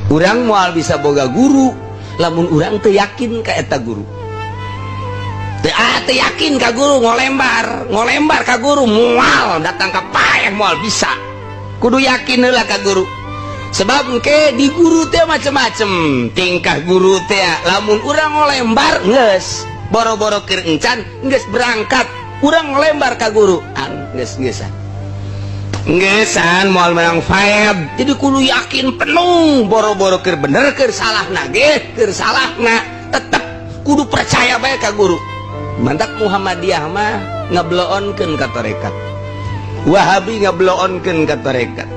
Urang moal bisa boga guru lamun urang teu yakin ka eta guru. Teu, ah, teu yakin ka guru, ngolembar ngolembar ka guru, moal datang ka paeh, moal bisa. Kudu yakin heula ka guru, sebab engke di guru teh macem-macem tingkah guru teh. Lamun urang ngolembar, geus boro-boro keur encan geus berangkat, urang ngolembar ka guru, an geus geusan geusan, moal menang vibe. Jadi kudu yakin penuh, boro-boro keur bener, keur salah ge, keur salahna tetep kudu percaya bae ka guru. Mantak Muhammadiyah mah ngebloonkeun ka tarekat, Wahabi ngebloonkeun ka tarekat,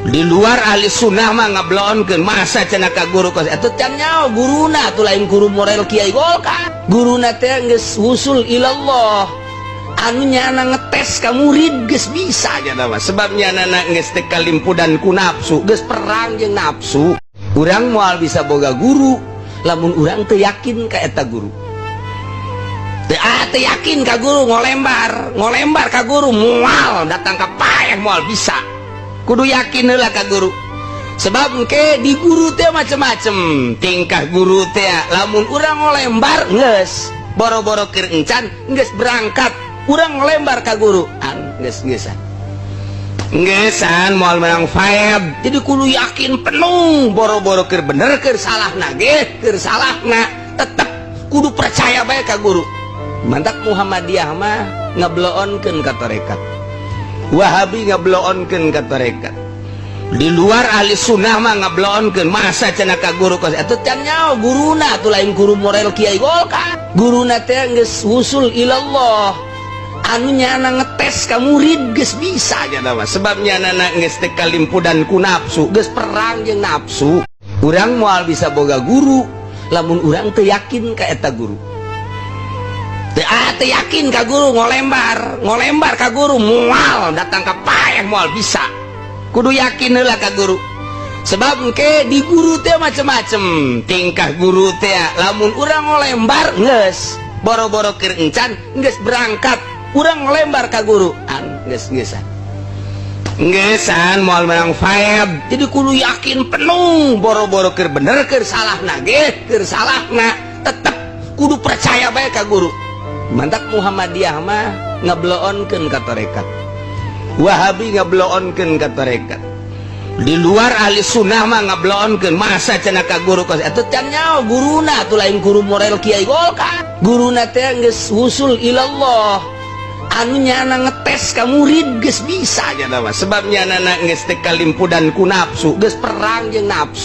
di luar ahli sunnah mah ngebloonkeun. Masa cenah ka guru kos atuh can nyaho guruna atuh, lain guru model kiai Golkar. Guruna teh geus wusul ilallah, anu nyana ngetes ka murid geus bisa nya mah, sebab nyana geus teu kalimpudan ku nafsu, geus perang jeung nafsu. Urang moal bisa boga guru lamun urang teu yakin ka eta guru. Teu, ah, teu yakin ka guru, ngolembar ngolembar ka guru, moal datang ka paeh, moal bisa. Kudu yakin heula ka guru, sebab engke di guru teh macem-macem tingkah guru teh. Lamun urang ngolembar, geus boro-boro keur encan geus berangkat, urang ngolembar ka guru, an geus geusan geusan, moal menang vibe. Jadi kudu yakin penuh, boro-boro keur bener, keur salahna ge, keur salahna tetep kudu percaya bae ka guru. Mantak Muhammadiyah mah ngebloonkeun ka tarekat, Wahabi ngebloonkeun ka tarekat, di luar ahli sunnah mah ngebloonkeun. Masa cenah ka guru kos atuh can nyaho guruna atuh, lain guru model kiai Golkar. Guruna teh geus wusul ilallah, anu nyana ngetes ka murid geus bisa nya mah, sebab nyana geus teu kalimpudan ku nafsu, geus perang jeung nafsu. Urang moal bisa boga guru lamun urang teu yakin ka eta guru. Teu, ah, teu yakin ka guru, ngolembar ngolembar ka guru, moal datang ka paeh, moal bisa. Kudu yakin heula ka guru, sebab engke di guru teh macem-macem tingkah guru teh. Lamun urang ngolembar, geus boro-boro keur encan geus berangkat, urang ngolembar ka guru, an geus geusan geusan, moal menang vibe. Jadi kudu yakin penuh, boro-boro keur bener, keur salahna ge, keur salahna tetep kudu percaya bae ka guru. Mantak Muhammadiyah mah ngebloonkeun ka tarekat, Wahabi ngebloonkeun ka tarekat, di luar ahli sunnah mah ngebloonkeun. Masa cenah ka guru kos atuh can nyaho guruna atuh, lain guru model kiai Golkar. Guruna teh geus wusul ilallah, anu nyana ngetes ka murid geus bisa nya mah, sebab nyana geus teu kalimpudan ku nafsu, geus perang jeung nafsu.